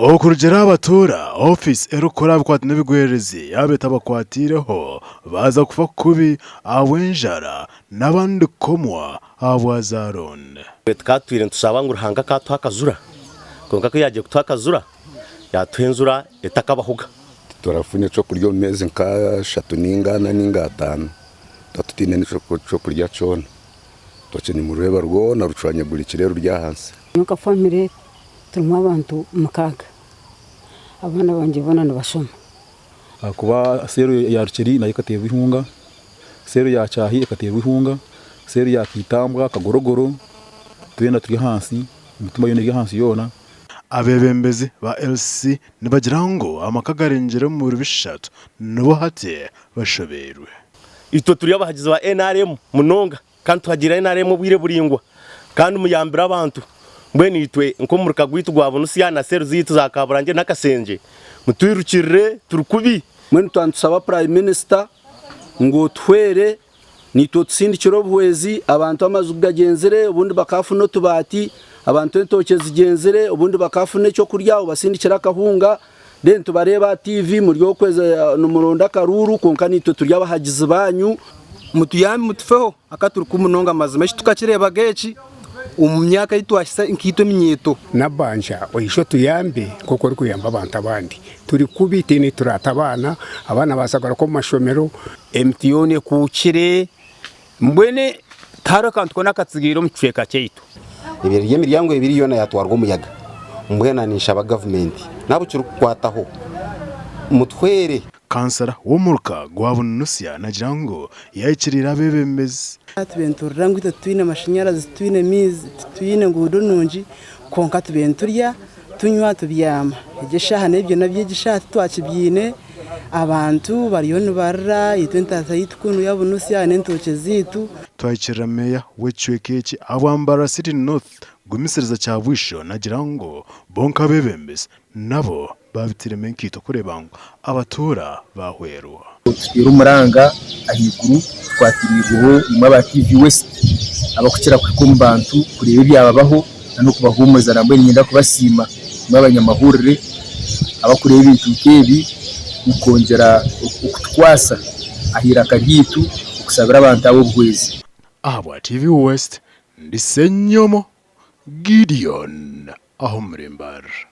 Okurugiirira aha batuura, ofiisi erikukora aha bikwataine n'ebigwererezi yaaba etabakwatiireho, baaza kufa kubi ahabw'enjara n'abandi kukomwa ahabwa za looni. Tukaba tutwire nitushaba ngu Ruhanga akatuha akajura, kwonka ku yaagiire kutuha akajura, yaatuha enjura etakabahoga. Titurafuna ekyokurya omu meezi nk'ashatu nainga ana nainga ataano, tuba tutaine n'ekyokurya kyona. Orutookye nimurureeba rwona rucwanyagurikire ruri ahansi. Nyowe nka famire turimu abantu mukaaga, abaana bangye boona nibashoma. Ahakuba seero ya Rukyeri nayo ekateerwa eihunga, seero ya Kyahi ekateerwa eihunga, seero ya Kaitambwa, Kagorogoro, twena turi ahansi, emitumba yoona eri ahansi yoona. Abeebembezi ba LC nibagira ngu amaka agarengire omuri bishatu nibo hati bashobeirwe. Itwe turi abahagizi ba nrm munonga kandi tuhagiire nrm obwire buraingwa kandi muyambire abantu. Mbwenu itwe nk'omuruka gwaitu gwa Bunusia na seero zaitu za Kaburangye na Kasengye mutwirukirire turi kubi. Mbwenu twaba nitusaba Prime Minister ngu otuhwere naitwe otusindikire obuhwezi, abantu amaju gagyenzire obundi bakafuna otubaati, abantu entookye zigyenzire obundi bakafuna ekyokurya obasindikire akahunga. Then tubareebe aha TV muri okweza nimuronda akaruuru kwonka naitwe turi abahagizi banyu. Mutuyambe mutufeho aka turi kubi munonga mazima eki tukakireebaga eki omu myaka ei twahisa nkaitwe eminyeeto. Nabbanja oije otuyambe nk'oku orikuyamba abantu abandi. Turi kubi tihaine turaata abaana, abaana baaza kugaruka omu mashomero. Emiti yoona ekuukire, mbwenu tihariho akantu koona akatsigaire omu kicweka kyaitu. Ebi emiryango ebiri yoona yatwarwa omuyaga mbwenu ninshaba gavumenti n'abu kirikukwataho mutuhwere. Kansara w'omuruka gwa Bunusia nagira ngu yahikiriire abeebembezi. Tube niturira ngu itwe titwine mashanyarazi, titwine maizi, titwine nguudo nungi kwonka tube niturya, tunywa, tubyama. Egi eshaaha n'ebyo nabyo egi eshaaha titwakibyine, abantu bariyo nibarira, itwe entaasa yaitu kunu ya Bunusia n'entookye zaitu. Twahikirira Meeya w'ekicweka eki ahabwa Mbarara City North, Gumisiriza Kyabwisho nagira ngu bo nk'abeebembezi nabo baabiteiremu enkaito kureeba ngu abatuura baahwerwa. Tuteire omuranga ahaiguru tukwatiriirweho imwe aba TV West abakukira kuhika omu bantu kureeba ebyababaho n'okubahuumuriza nambwenu niinyenda kubasiima imwe abanyamahurire abakureeba ebintu nk'ebi mukongyera okutukwasa aha iraka ryaitu okusabira abantu aba obuhwezi. Ahabwa TV West, ndi Ssenyomo Gideon ah'omuri Mbarara.